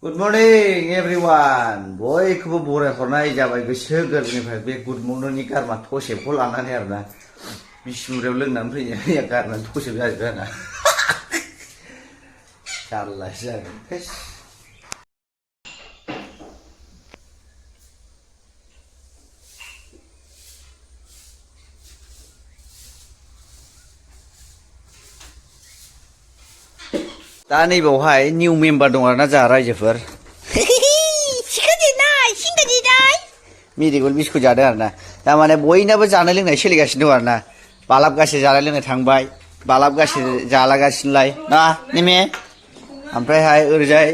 Good morning everyone. बयखौबो बरायहरनाय जाबाय गोसो गोरबोनिफ्राय बे गुड मर्निंनि गारमा थसेबखौ लानानै आरोना बिसमुरियाव लोंनानै फैनाया गारनानै थसेब जाजोबबाय आरोना जारलासो जागोन दा नैबावहाय निउ मेम्बार दं आरोना जोंहा रायजोफोर मेरिगल्ड बिस्कुट जादों आरोना दा माने बयनाबो जानाय लोंनाय सोलिगासिनो दं आरोना बालाब गासै जानाय लोंनाय थांबाय बालाब गासै जालागासिनोलाय ना निमे ओमफ्रायहाय ओरैजाय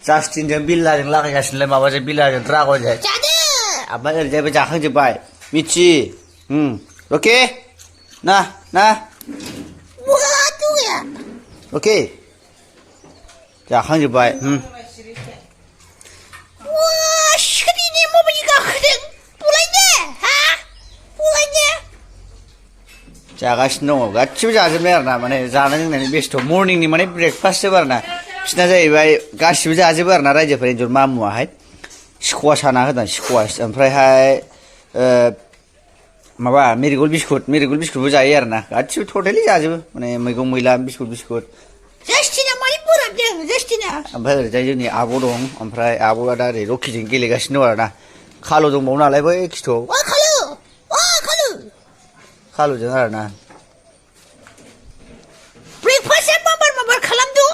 जास्टिनजों बिल्लाजों लागायगासिनोलाय माबाजों बिल्लाजों ड्रागनजों ओमफ्राय ओरैजायबो जाखांजोब्बाय मिथि अके ना अके जाखांजोब्बाय जागासिनो दङ गासिबो जाजोबनाय आरोना माने जानाय लोंनायनि बेस्थ' मर्निंनि माने ब्रेकफास्टसो आरोना बिसिना जाहैबाय गासिबो जाजोबो आरोना रायजोफोर एन्जर मामुआहाय स्कवाश हाना होदों स्कवाश ओमफ्रायहाय माबा मेरिगल्ड बिस्कुटबो जायो आरोना गासिबो टटेलि जाजोबो माने मैगं मैला बिस्कुट ओमफ्राय ओरैजाय जोंनि आब' दं ओमफ्राय आब'आ दा ओरै रकिजों गेलेगासिनो दं आरोना खालु दंबावो नालाय बै खिथुआव खालुजों आरोना ब्रेकफास्टआ माबार खालामदो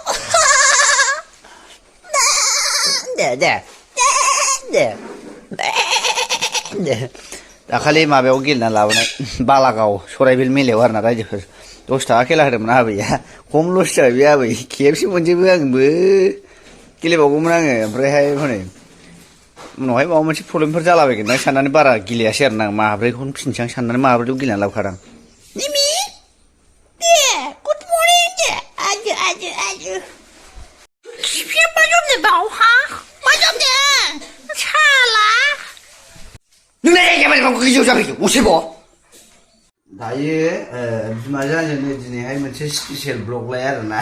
दे दाखालि माबायाव गेलेना लाबोनाय बालागाव सराइबिल मेलायाव आरोना रायजोफोर 10 थाखा खेला होदोंमोन आबैया खम लस जाबाय बे आबै खेबसे मोनजोबो आंबो गेलेबावगौमोन आङो ओमफ्रायहाय हनै उनावहाय माबा मोनसे प्रब्लेमफोर जालाबायगोन ना साननानै बारा गेलेयासै आरोना माब्रैखौनो फिनसां साननानै माब्रैखौ गेलेना लाबोखादां निमि दे गुड मर्निं दे आजो खिफिया मा जमदों बावहा मा जमदों साला नोंलाय जायगाया मारै गोजौ जाबाय असेब' दायो बिमाजों आंजों दिनैहाय मोनसे स्पेसियेल ब्लग लाय आरोना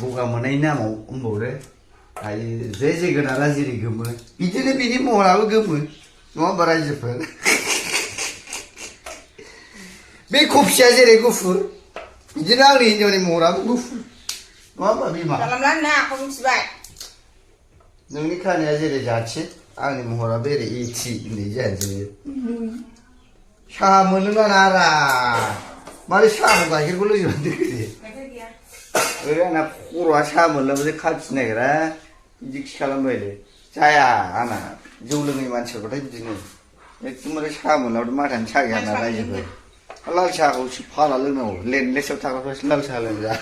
गगा मोननायनि नामाव होनबावदो दायो जे जोगोनारा जेरै गोमो बिदिनो बिनि महराबो गोमो नङा होमबा रायजोफोर बे कफिया जेरै गुफुर बिदिनो आंनि हिन्जावनि महराबो गुफुर नङा होमबा बिमा नोंनि खानाया जेरै जाथि आंनि महराबो एरै एथि होननाय जानोसै साहा मोनलोङा नारा मारै साहाखौ गाइखेरखौ लोंजोबनानै दोनखो ओरै आंना खर'आ साहा मोनलोंबाथाय खाथिनो नागिरा बिदि खि खालामबायलै जाया आंना जौ लोङै मानसिफोरबाथाय बिदिनो एकदमबारे साहा मोनलाबाथाय माथानि साहा गैया ना रायजोफोर लाल साहाखौ फाला लोंनांगौ लेन्डलेसआव थाग्राफ्रासो लाल साहा लोंजा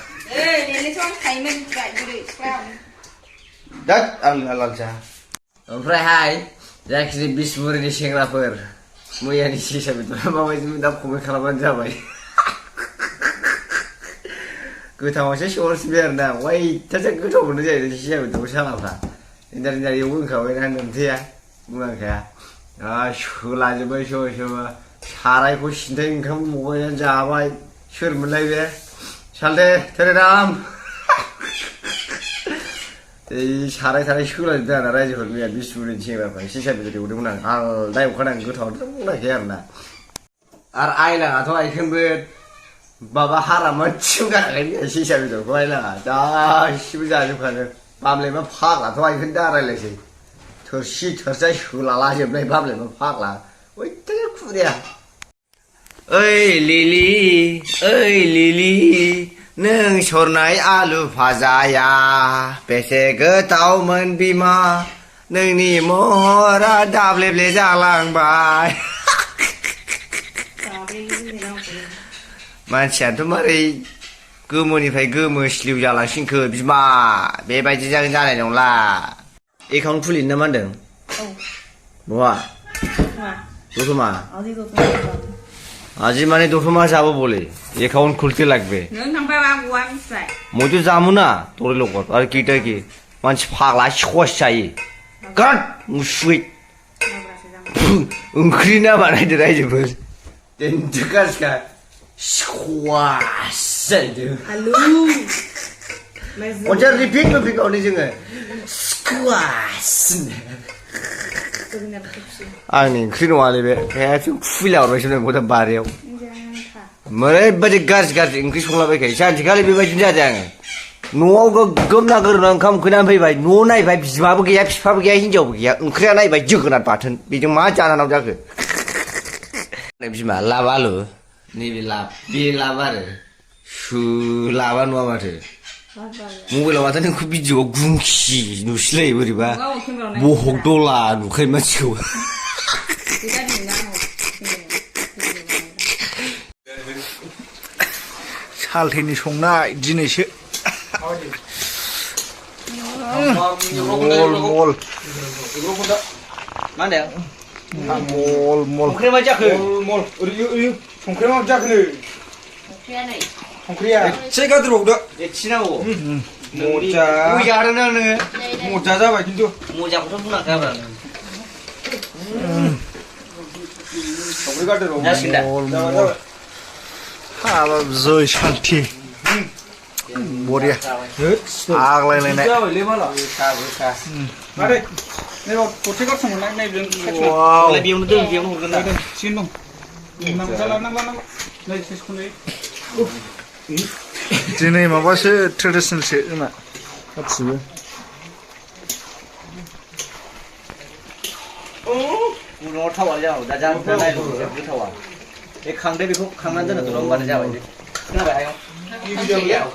दाद आं लोङा लाल साहा ओमफ्रायहाय जायखिजाया बिसमुरिनि सेंग्राफोर मैयानि सेसा बेदरा माबायदि दा कमेन्ट खालामबानो जाबाय गोथावासो सहरसिनबाय आरोना अयथासार गोथाव मोनो जाहैदों सेसा बेदरखौ सालाफ्रा इन्टारनेट एवबो होनखाबायना नोमथेया बुंनांखाया सोलाजोब्बाय सोरबा सारायखौ सिन्थाय ओंखाम लगायनानै जाबाय सोरमोनलाय बे सालथे थेरेराम साराय सोलाजोबदों आरोना रायजोफोर मैया बिसमुरिनि सेंग्राफ्रा सेसा बेदर एवदोंमोन आं आलदा एवखादों आं गोथावथ' बुंनायखाय आरोना आरो आइलाङाथ' आइखेंबो माबा हारा मोनसेबो गाराखै सेसा बेदरखौ आइलाङा गासिबो जाजोबखादों बामलेमा फाग्लाथ' आइखौनो दा रायलायसै थोरसि थोरजाय सोलालाजोबनाय बामलेमा फाग्ला अयथासार खुदिया ओइ लिलि नों सरनाय आलु भाजाया बेसे गोथावमोन बिमा नोंनि महरा दाब्लेब्ले जालांबाय मानसियाथ' मारै गोमोनिफ्राय गोमो स्लिउ जालांसिनखो बिमा बेबायदि जानाय नंला एकाउन्ट खुलिनो ना मा होनदों बहा दतमा আজি মানে দতমা যাব বলে একাউন্ট খুলতে লাগবে মই তো যাবো না তোর লগত আর কিটা কি মানসি ফাগলা सकस जायो गाद मुसुइ ओंख्रि ना बानायदो रायजोफोर देनदो गासिखा सकस जाहैदों खनसे रिपिट होफिनबावनि जोङो 와스네. 아니 그놈아래 왜 계속 풀려 그러시는 보다 말이요. 뭐래바지 가지 인기 송라베게 샤지갈이 비바지 자장. 노가 겁나 그러는 감 그냥 베이바이 노나이 바이 비바부게 피파부게 힌저부게 그래 나이 저거나 바튼 비중 맞지 않아 나오자 그. 냄시마 라발로 니빌라 빌라바르 슈 라반 와마르 무글라 와타는 그 비디오 궁시 누실레 버리바 모혹돌라 누خي 마치고 살테니 송나 지네시 몰 만데 몰 그래 맞자 그 몰 우리 송크레마 자크네 송크리야 제가 들어오다 친하고 모자 모자르는 모자 잡아 কিন্তু မိုးကြောင့်ဘုရားကဘာလဲ 우리가 들어 야신다 하라 저이 살티 뭐야 아글레네 레발라 사 마레 내가 도체 같은 거 내 비용 와우 내 비용도 비용 그런다 진동 나가라 내 시스코네 지네 마바시 트레디셔널 쉐나 같이 우리 타와자 나자 나이로 그 타와 이 강대 비고 강난데는 들어온 거는 잡아야 돼. 그래 봐요. 이 비디오야.